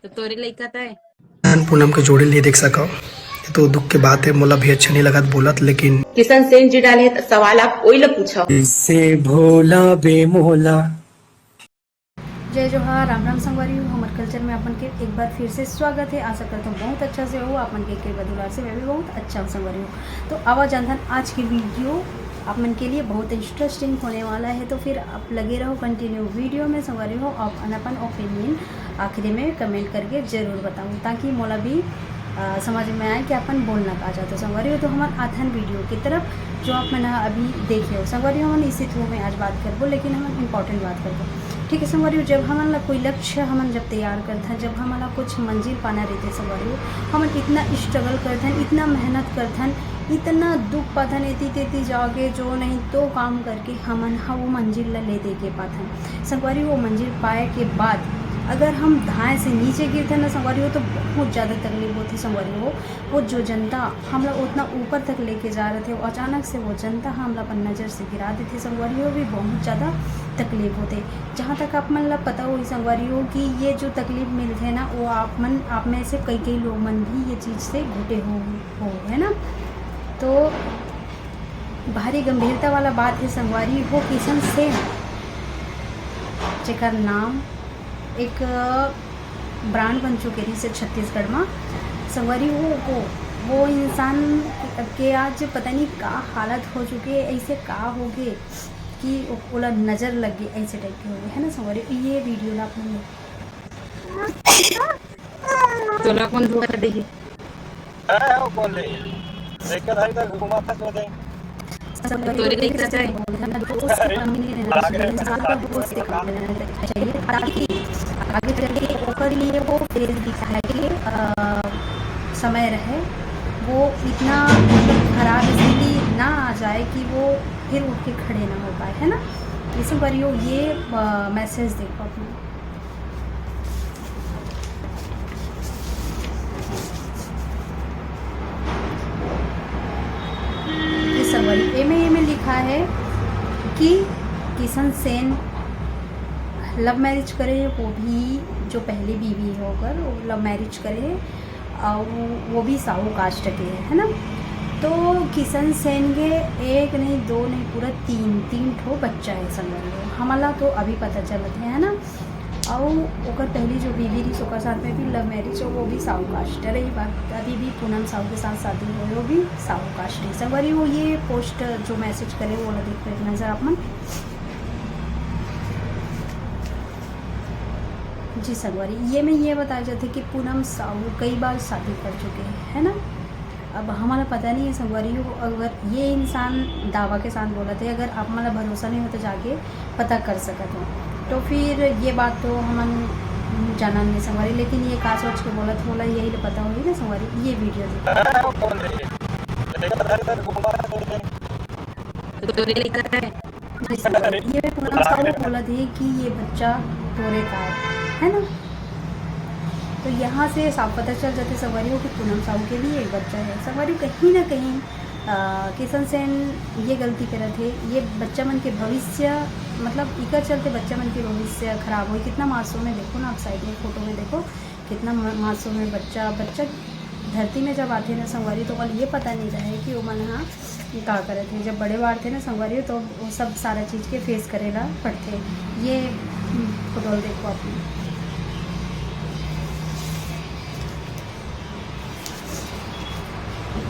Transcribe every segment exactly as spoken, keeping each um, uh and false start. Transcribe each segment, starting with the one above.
तो तोरे लइका तय। पूनम के जोड़ी नहीं देख सकव, ये तो दुख के बात है। मोला भी अच्छा नहीं लगत बोलत, लेकिन किशन सेन जी डाले हे त सवाल आप ओई ला पूछव। से भोला बे मोला। जय जोहार, राम राम संगवारी हो। हमर कल्चर में अपन के एक बार फिर से स्वागत है। आशा करता हूँ बहुत अच्छा से हो, अपन के के बदुलार से मैं भी बहुत अच्छा हूँ संगवारी हो। तो आवा जानथन आज की वीडियो आप मन के लिए बहुत इंटरेस्टिंग होने वाला है, तो फिर आप लगे रहो कंटिन्यू वीडियो में संगवारी हो, और अपन ओपिनियन आखिरी में कमेंट करके जरूर बताऊँ, ताकि मोला भी अ, समझ में आए कि अपन बोलना का चाहते हो संगवारी हो। तो हमन आथन वीडियो की तरफ, जो आप मन ह अभी देखे हो संगवारी हो। हमन इसी थ्रू में आज बात करबो, लेकिन हमन इंपॉर्टेंट बात करबो, ठीक है संगवारी हो। जब हमन ला कोई लक्ष्य हमन जब तैयार करथन, जब हमन ला कुछ मंजिल पाना रहते संगवारी हो, हमन इतना स्ट्रगल करथन, इतना मेहनत करथन, इतना दुख पाथन, एती तेती जाके जो नहीं तो काम करके हमन ह वो मंजिल ला ले दे के पाथन संगवारी। वो मंजिल पाए के बाद अगर हम धाए से नीचे गिरथन ना संगवारी हो, तो बहुत ज़्यादा तकलीफ होती संगवारी हो। वो जो जनता हमला उतना ऊपर तक लेके जा रहे थे, वो अचानक से वो जनता हमला अपन नज़र से गिरा देते संगवारी हो, भी बहुत ज़्यादा तकलीफ होते। जहाँ तक आप मन ला पता होही संगवारी हो कि ये जो तकलीफ मिलथे ना, वो आप मन, आप में से कई कई लोग मन भी ये चीज़ से घुटे हो, हो, है ना। तो भारी गंभीरता वाला बात है संगवारी हो। किशन सेन, जेकर नाम एक ब्रांड बन चुके रहिस हे छत्तीसगढ़ में संगवारी हो, वो, वो इंसान के आज पता नहीं का हालत हो चुके, ऐसे का हो गए कि ओला नज़र लग गई, ऐसे टाइप के हो गए, है ना संगवारी। ये वीडियो ला आप मन तोला कौन धोखा देही? है, वो कौन ले? लेकर भाई तक घुमा था, सो दे। सब तोरे कहीं का जाए। दोस्त का कमी नहीं रहना चाहिए, इंसान का दोस्त से काम लेना चाहिए, ताकि आगे चल के ओकर लिए वो फेस दिखाए के, अ, समय रहे, वो इतना खराब स्थिति ना आ जाए कि वो फिर उठ के खड़े ना हो पाए, है ना। इस बार यो, ये, अ, मैसेज देखो अपने। ये संगवारी, एमे, एमे लिखा है कि किशन सेन लव मैरिज करे, वो भी जो पहली बीवी है ओकर, वो लव मैरिज करे, और वो भी साहू कास्ट के है, है ना। तो किशन सेन के एक नहीं, दो नहीं, पूरा तीन, तीन ठो बच्चा है संगवारी हो। हमला तो अभी पता चलत है, है ना। और ओकर पहली जो बीवी रही, ओकर साथ में भी लव मैरिज, और वो भी साहू कास्ट। रही बात अभी भी पूनम साहू के साथ शादी हुई, वो भी साहू कास्ट है संगवारी हो। ये पोस्ट जो मैसेज करे, वो वाला देख के नजर आप मन। जी संगवारी, ये में ये बताया जाता है कि पूनम साहू कई बार शादी कर चुके हैं, है ना। अब हमारा पता नहीं है संगवारी हो, अगर ये इंसान दावा के साथ बोलत है, अगर आप मन ला भरोसा नहीं हो तो जाके पता कर सकत हो। तो फिर ये बात तो हमन जानन नहीं संगवारी, लेकिन ये का सोच के बोलत होला, यही ले पता होही ना संगवारी। ये वीडियो देखो। तो तोरे लइका है। जैसे ये पूनम साहू बोलत है कि ये बच्चा तोरे का है, है ना। तो यहाँ से साफ पता चल जाते संगवारी हो कि पूनम साहू के भी एक बच्चा है। संगवारी हो, कहीं ना कहीं, अ, किशन सेन ये गलती करत है। ये बच्चा मन के भविष्य, मतलब इकर चलते बच्चा मन के भविष्य खराब हो। कितना मासूम है, देखो ना आप साइड में फोटो में देखो, कितना म-, मासूम है बच्चा। बच्चा धरती में जब आते ना संगवारी, तो ओला ये पता नहीं रहे कि ओमन ह का करत है। जब बड़े बाढ़ थे ना संगवारी, तो वो सब सारा चीज़ के फेस करे ला पड़थे। ये, हम्म, फोटो देखो आप।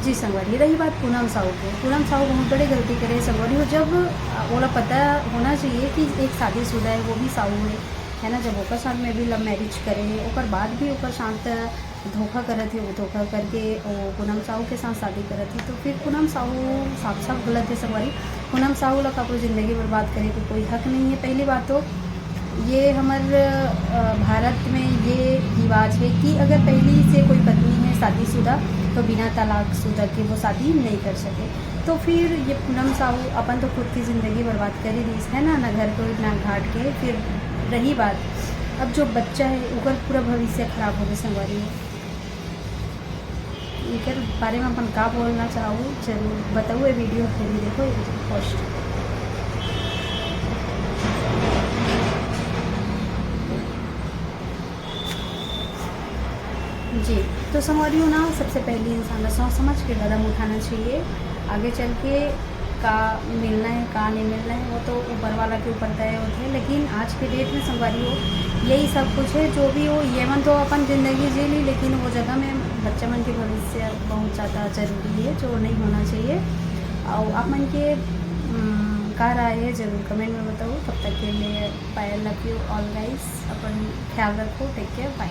जी संगवारी, रही बात पूनम साहू के, पूनम साहू बहुत बड़ी गलती करे संगवारी हो। जब, अ, ओला पता होना चाहिए कि एक शादीशुदा है, वो भी साहू है, है ना। जब ओकर साथ में भी लव मैरिज करे है, ओकर बाद भी ओकर साथ धोखा करत है, वो धोखा करके वो पूनम साहू के साथ शादी करत है, तो फिर पूनम साहू साफ साफ गलत है संगवारी। पूनम साहू ला काकरो जिंदगी बर्बाद करे के कोई हक नहीं है। पहली बात तो ये हमर, अ, भारत में ये रिवाज है कि अगर पहली से कोई पत्नी है शादीशुदा, तो बिना तलाकशुदा के वो शादी नहीं कर सके। तो फिर ये पूनम साहू अपन तो खुद की जिंदगी बर्बाद कर ही दीस है ना, ना घर को ना घाट के। फिर रही बात, अब जो बच्चा है ओकर पूरा भविष्य खराब हो गए संगवारी हो। एकर बारे में अपन का बोलना चाहू, जरूर बताऊ। ये वीडियो पूरी देखो, ये पोस्ट। जी। तो संगवारी हो ना, सबसे पहले इंसान ला सोच समझ के कदम उठाना चाहिए। आगे चल के का मिलना है, का नहीं मिलना है, वो तो ऊपर वाला के ऊपर तय होथे। लेकिन आज के डेट में संगवारी हो, यही सब कुछ है। जो भी हो, ये मन तो अपन जिंदगी जी ली, लेकिन वो जगह में बच्चा मन के भविष्य बहुत ज़्यादा जरूरी है, जो नहीं होना चाहिए। और आप मन के, उम, का राय है, जरूर कमेंट में बताओ। तब तक के लिए bye, love you all guys, अपन ख्याल रखो, टेक केयर, बाय।